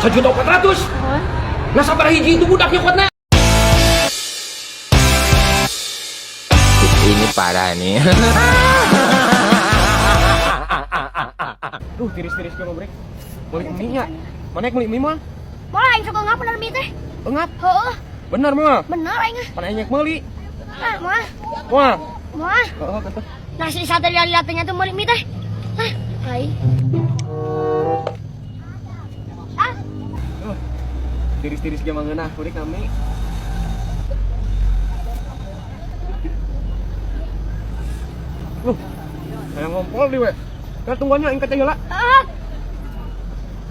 1.400.000. Nuhun. Nah, sabaraha hiji itu budak nyokotna? Ini parah nih. Duh, tiris-tiris ke break. Meuli mie nya. Mana yang meuli mie mah? Moal aing sok ngap bener mie teh. Engap. Heeh, Bener mah. Bener aing ah. Mana yang meuli? Ah, moal. Wah. Moal. Heeh, kata. Nasi sate lihat-lihatnya tuh meuli mie teh. Hah, aing. Ah, Duh. Tiris-tiris ge mangeunah kurik kami. Loh, saya ngompol di we. Kita tungguannya aing kata heula. Ah.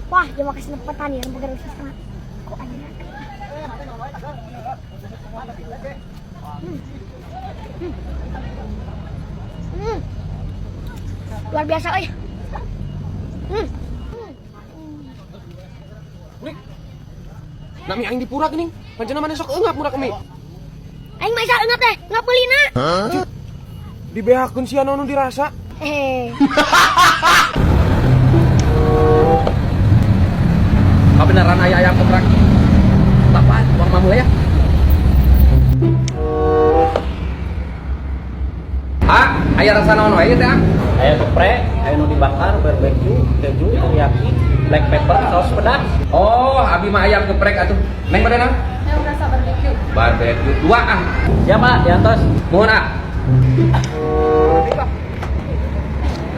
Wah, dia mau kasih lempetan ya, lempetan setengah. Kok aneh. Hmm. Hmm. Luar biasa, oi. Hmm. Burik. Nami aing dipurak geuning. Pancena maneh sok eungap murak mie. Aing mah isa eungap teh, ngap meulina. Dibeakeun sia nu dirasa. Eh. Beneran aya ayam geprek. Bapak, uang mamu ya. Ah, aya rasa naon wae teh ah? Aya geprek, aya nu dibakar, barbecue, keju, teriyaki, black pepper, saus pedas. Oh, abi mah ayam geprek atuh. Neng pada nang? Yang rasa barbecue. Barbecue dua ah. Ya Pak, diantos. Mohon ah.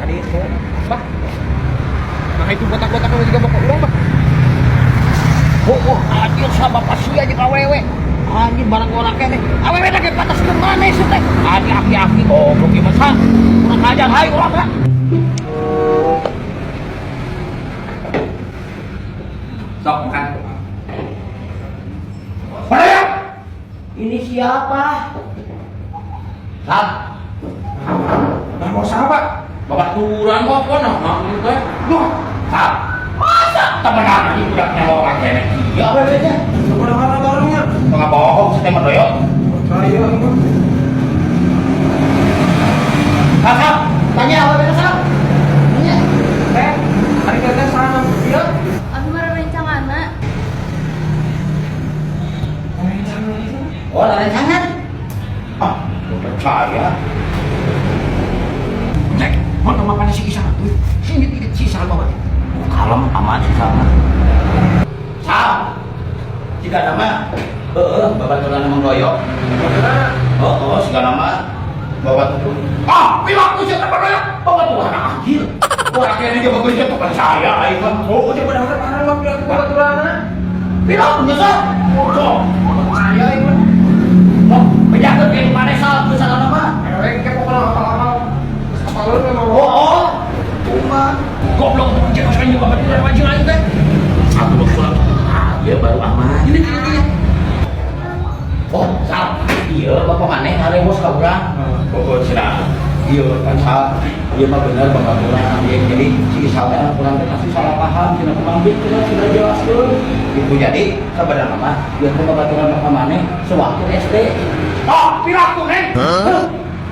Tadi itu, bah. Nah itu botak-botak juga bapak urang, bah. Oh, oh, anjir sama bapak sia jeung awewe. Anjir barang orang kene. Awewe teh ge patas ke mana sih teh? Anjir aki-aki goblok ieu mah sa. Kurang ajar hayu urang teh. Sok makan. Baraya! Ini siapa? Sab. Nah, mau siapa? Bapak turan kok kok nah, gitu teh. Duh, Sab. Masa temenan ini budaknya orang kene? Iya awewe nya. Kebenaran barengnya. Tengah bohong si teh mah doyok. Percaya ini. Sab, Sab. Tanya awewe teh Sab. Tanya. Teh, hari teteh sana dia. Abi mah rerencanganna. Oh, rencangan. Ah, gua percaya. Cek, mau nama mana si Isa tuh? Sini tidak si Isa bawa. Oh, kalem aman sih sama. Sal, jika nama, heeh, babaturan emang doyok. Oh, oh, jika nama, babaturan. Ah, pilaku sih teman doyok, babaturan anjir. Wah, akhirnya dia bagus dia percaya, aing mah. Oh, dia benar benar mah pilaku babaturan. Pilaku nyesel. Sok, Percaya aing mah. mau bejakeun ke mana sal, geus salah nama. Ereng ke pokoknya apal-apal. Terus apal lu memang. Oh, oh, kumaha. Goblok cek sekarang juga babaturan wajib aing teh. Aku mau pulang. Ah, dia baru aman. Ini ini ini. Oh, Sal. Iya, bapak maneh ngaremos ka urang. Oh, cenah. Iya, kan Sal. Iya mah bener bapak urang. Iya, jadi si Sal teh anak urang teh pasti salah paham cenah kumaha bit cenah sudah jelaskeun. Gitu jadi sabenerna mah ieu teh babaturan bapak maneh sewaktu SD. Oh, piraku Neng. Hah?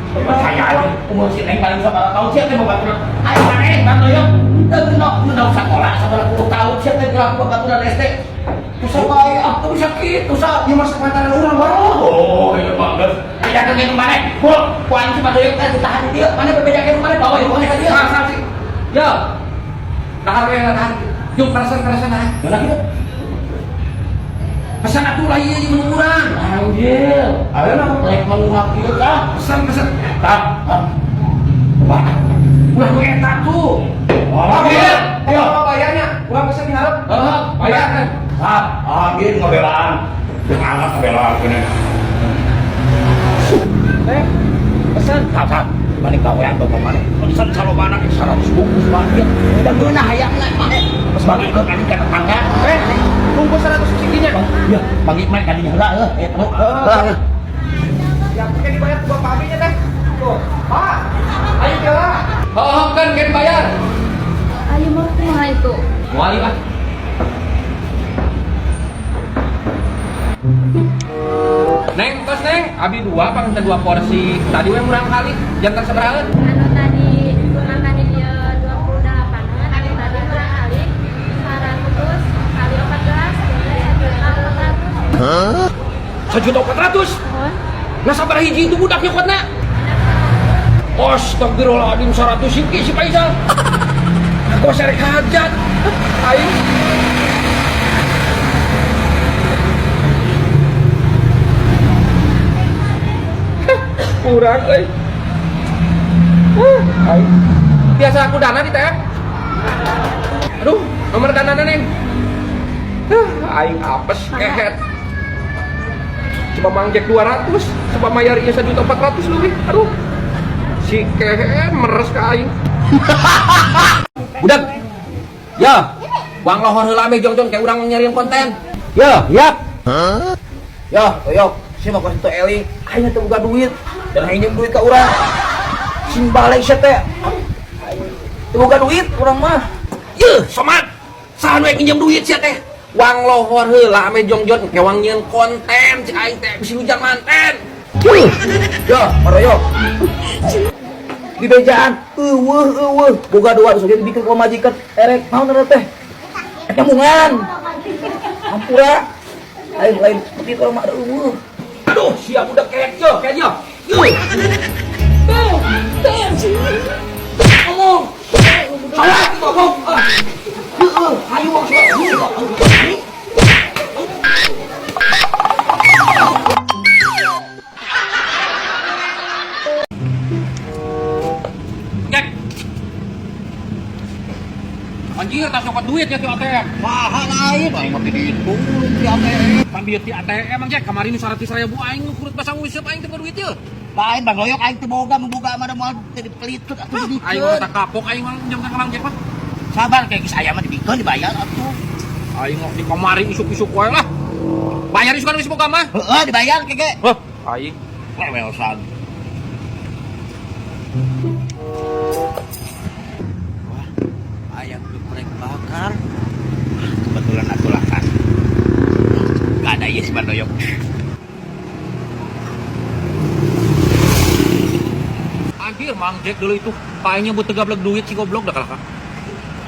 Percaya aja, umur si Neng paling sabaraha tahun sia teh babaturan. Ayo maneh Bang Doyok. Teu nu sakola sabaraha puluh tahun sia teh gerak babaturan SD. Terus bae ah, teu bisa kitu sa. Ieu mah sepantaran urang baru. Oh, iya banget. Bejakeun ke mana? Bol, ku aing si Doyok teh ditahan di dieu. Mana bebejakeun mana bawa ieu mana ka dieu. Sal, sal sih. Yo. Tahan we tahan. Yuk kerasan-kerasan tahan. Mana kieu? Pesan atuh lah ieu ieu menu urang. Anjir. Ayo nah, rek mangungap kieu tah. Pesan pesan. Tah. Wah. Ulah nu eta tuh. Oh, iya. iya. Apa bayarnya? Urang pesan di hareup. Heeh, Bayar kan. Ah, anjir ngabelaan. Anak ngabelaan kene. Teh, pesan. Tah, tah. Balik gawean bapak maneh. Pesan salobana 100 bungkus banget. Udah geunah hayangna maneh. Pas bagi ke ka tetangga. Eh, bungkus 100 siginya. Ya, bagi maneh ka dinya heula heuh. Eh, Heeh. Ya, pakai dibayar ku bapak abinya teh. Tuh, Pak. Ayo jalan. Oh, kan kan bayar. Ayo mah kumaha itu? Moal ah. Neng, tos neng, abi dua, pang dua porsi. Tadi we murang kali, jantan sabaraha? Anu tadi makan di dieu 28 anu tadi kurang kali 100 kali 14. 1.400.000. Nah, sabar hiji itu budak nyokotna. Astagfirullahaladzim, 100 siki si Faisal. Aku serek hajat. Aing. Kurang euy. Aing. Biasa aku dana di teh. Aduh, nomor danana neng. Aing apes kehet. Coba Mang Jack 200, coba mayar ieu 1.400.000 leuwih. Aduh. Si kehet meres ka aing. Budak. Ya. Wang lohor heula meh jongjon kayak urang nyariin konten. Ya, yap. Ya, toyok. Si mah teu eling, aing teu boga duit. Dan aing nyeum duit ka urang. Sing balik sia teh. Teu boga duit urang mah. Yeuh, somat. Saha nu nginjem duit sia teh? Wang lohor heula ame jongjon ke wang nyieun konten cek aing teh bisi hujan manten. Ya, maroyok. Di bejaan, eueuh eueuh, boga dua geus dibikin ku majikan erek naon eta teh? Nyambungan. Hampura. Lain lain seperti itu mah eueuh. Aduh, sia budak keek yo, keek yo. Yeuh. Tuh, tuh. Ngomong. Salah ngomong. Ah. Heueuh, hayu wong sia. Jack. Anjir, tas nyokot duit ya di ATM. Mahal lain, aing mah dihitung di ATM. Pan duit di ATM, Mang Jack, kamari nu 100.000 aing nu kurut basang useup aing teu duit ieu. Lain Bang Loyok aing teu boga, mun boga mah da moal teu dipelitut atuh Aing mah dibikeun. tak kapok aing mah minjem ka Mang Jack mah. Sabar kayak geus aya mah dibikeun dibayar atuh. Aing mah di kamari isuk-isuk wae lah. Bayar isukan geus boga mah. Heeh, dibayar keke. Hah, aing Lewelsan. Wah, ayam geprek bakar. Kebetulan aku lakan. Gak ada ya si Bandoyok. Anjir, Mang Jack dulu itu kayaknya buat tegablek duit si goblok dah kalah.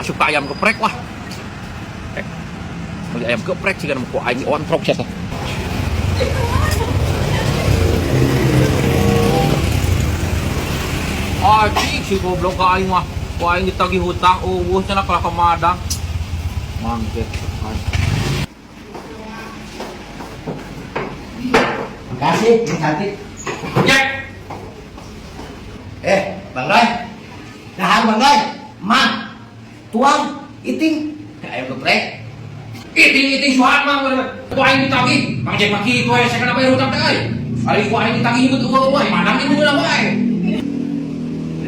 Asup ke ayam geprek wah. Beli ayam geprek sih kan ku aing ontrok sia teh. Anjing si goblok ka aing mah. Ku aing ditagih hutang eueuh cenah kalah ka Madang. Mang Jack. Makasih, ini cantik. Jack. Bang Roy. Dahar Bang Roy. Mang. Tuang, iting. Ayam geprek. Iting-iting suhat mah ku aing ditagih. Mang Jack mah kitu we saya kana bayar hutang teh euy. Ari ku aing ditagih nyebut eueuh eueuh Madang ieu meunang wae.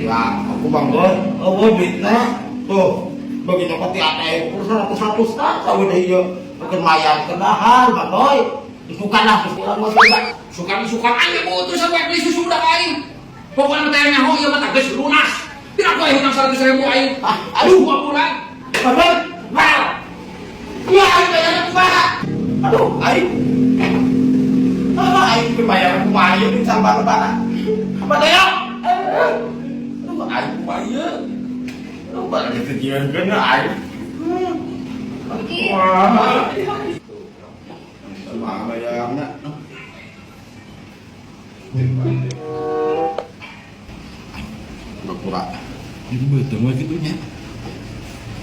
Ya, aku Bang Roy. Oh, duitna. Tuh, bagi nyokot di ATM kurang 100 kan kau udah iya. Makin mayar ke dahar, Bang Roy. Isukan lah, kurang mah coba. Sukan-sukan aing butuh sampai beli susu udah aing. Pokoknya mah teh nyaho ieu mah geus lunas. Tidak ku aing hutang 100.000 aing. Ah, aduh, gua pulang. Bang Roy, Well. ya aing bayar kumaha? Aduh, aing. Ah, aing bayar kumaha ieu di sambal lebaran. Apa daya? Aduh, aing kumaha ieu? Aduh, barang itu jeung aing. Wah. Kumaha bayarna? Pura. Jadi beuteung we kitu nya.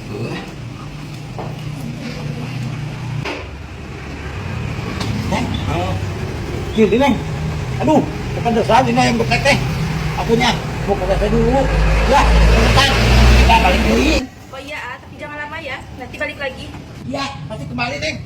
Heuh. Neng. Gini, Neng. Aduh, bukan dosa ini yang geprek teh. Akunya mau ke WC dulu. Ya, sebentar. Kita balik deui. Oh iya, ah, tapi jangan lama ya. Nanti balik lagi. Ya, pasti kembali, Neng.